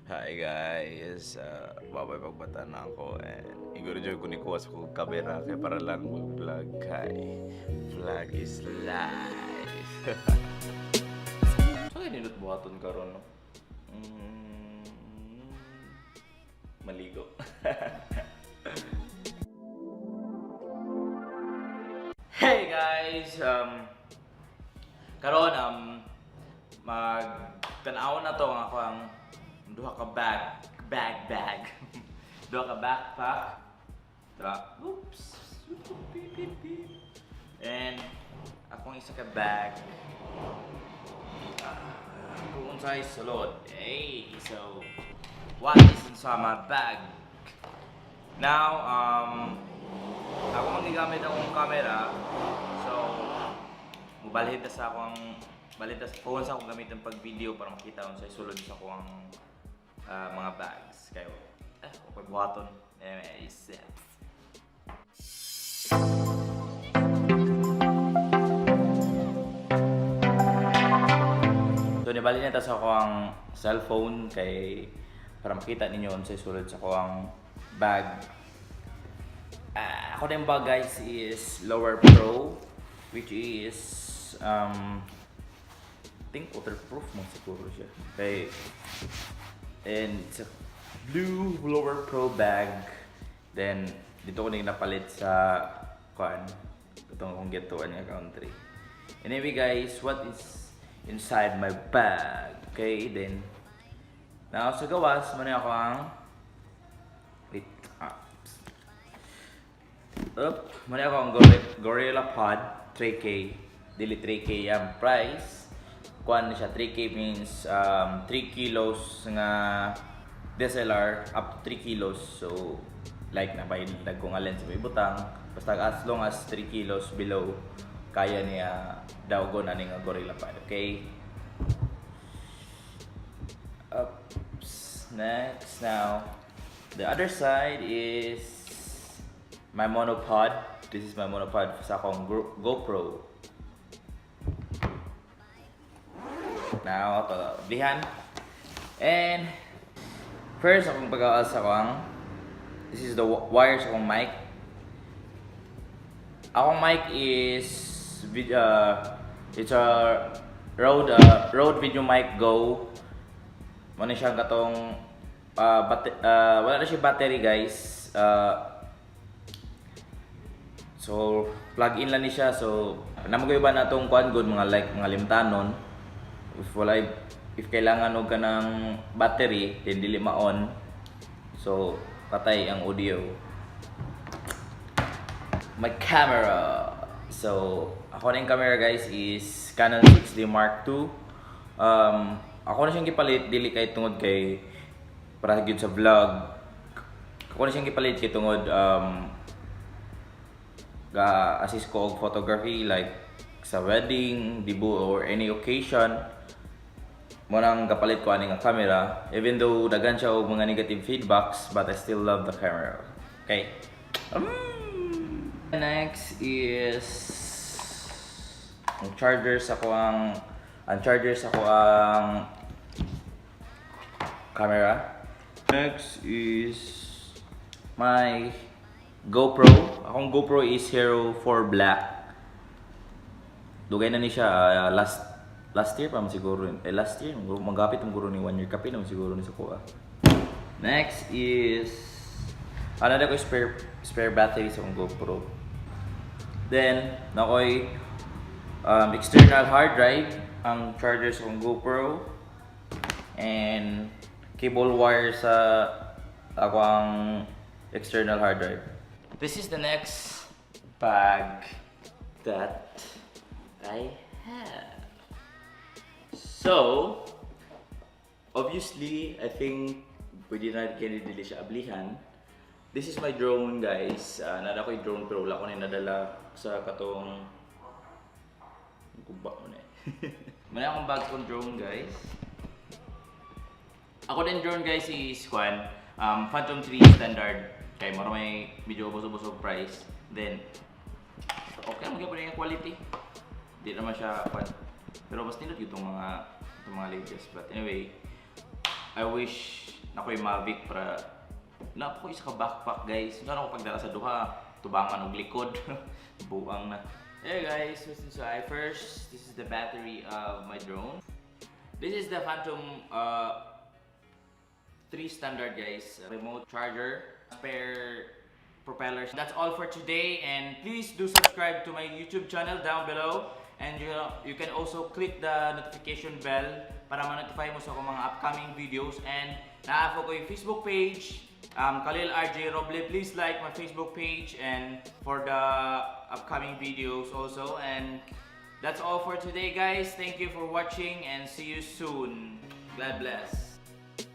Hi guys, babay pagbata na ako and iguro jud ko ni kuha sa akong kamera kay para lang mag-vlog kay vlog is life. So kay nindot buhaton karon, no? Maligo. Hey guys, karon mag tan-aw na to ang ako ang duha ka bag bag bag duha ka backpack. Tara. Oops. Beep, beep, beep. And akong isa ka bag. Ah, kung unsay sulod. Hey, so what is inside my bag? Now, ako mang gigamit akong camera. So, mubalhin ta sa akong balhin ta sa phone sa akong gamitin pag video para makita unsay sulod sa akong mga bags. Kayo, eh, okay buhaton. Anyways, so, nibali na ta sa akong cellphone kay para makita ninyo unsay sulod sa akong bag. Ah, ako din bag, guys, is Lower Pro, which is I think waterproof mo siguro siya. Kay and it's a blue Lower Pro bag. Then dito ko na napalit sa kuan itong akong gituan nga country. Anyway guys, what is inside my bag? Okay, then now sa gawas man ako ang, wait, ah, up, muna ako ang Gorilla Pod 3K. Dili 3K ang price. Kuan na siya, 3K means 3 kilos nga DSLR, up to 3 kilos. So like na bay dagko nga lens may butang, basta as long as 3 kilos below kaya niya dawgon ani nga Gorilla Pod. Okay? Up next now, the other side is my monopod. This is my monopod sa akong GoPro. Now, ito, blihan. And first, akong pag sa akong, this is the wire sa akong mic. Akong mic is it's a Rode Video Mic Go. Mao na siya katong wala na siya battery, guys. So plug in lang ni siya. So namo ba na tong kuan good mga like mga limtanon. If wala, if kailangan og kanang battery, then dili ma-on. So patay ang audio. My camera. So ako na yung camera, guys, is Canon 6D Mark II. Ako na siyang gipalit dili kay tungod kay para gyud sa vlog. Ako na siyang gipalit kay tungod ga assist ko og photography like sa wedding, debut or any occasion. Mo nang kapalit ko ani nga camera, even though daghan siya og mga negative feedbacks, but I still love the camera. Okay. Next is ang charger sa ko ang camera. Next is my GoPro. Akong GoPro is Hero 4 Black. Dugay na ni siya, last last year pa man siguro. Eh, last year, magapit man siguro ni 1 year kapin naman siguro ni sa kuha. Next is ano na ko spare spare battery sa akong GoPro. Then, nakoy external hard drive, ang charger sa akong GoPro, and cable wire sa akong external hard drive. This is the next bag that I have. So, obviously, I think pwede na kini dili siya ablihan. This is my drone, guys. Nada ko yung drone pero wala ko na nadala sa katong guba mo na eh. Muna akong bag kong drone, guys. Ako din drone, guys, is kwan, Phantom 3 standard kay maro may medyo busog-busog price. Then okay mo gyud yung quality. Di naman siya kwan. Pero mas nindot itong mga latest. But anyway, I wish Naa ko'y Mavic para naa po ko isa ka backpack, guys. Unsa na ko pagdala sa duha, tubangan og likod. Buang na. Hey guys, so since I first, this is the battery of my drone. This is the Phantom 3 standard, guys. Remote charger, spare propellers. That's all for today, and please do subscribe to my YouTube channel down below, and you can also click the notification bell para ma-notify mo sa akong mga upcoming videos. And naa po ko'y Facebook page, Khalil RJ Roble. Please like my Facebook page and for the upcoming videos also. And that's all for today, guys. Thank you for watching and see you soon. God bless.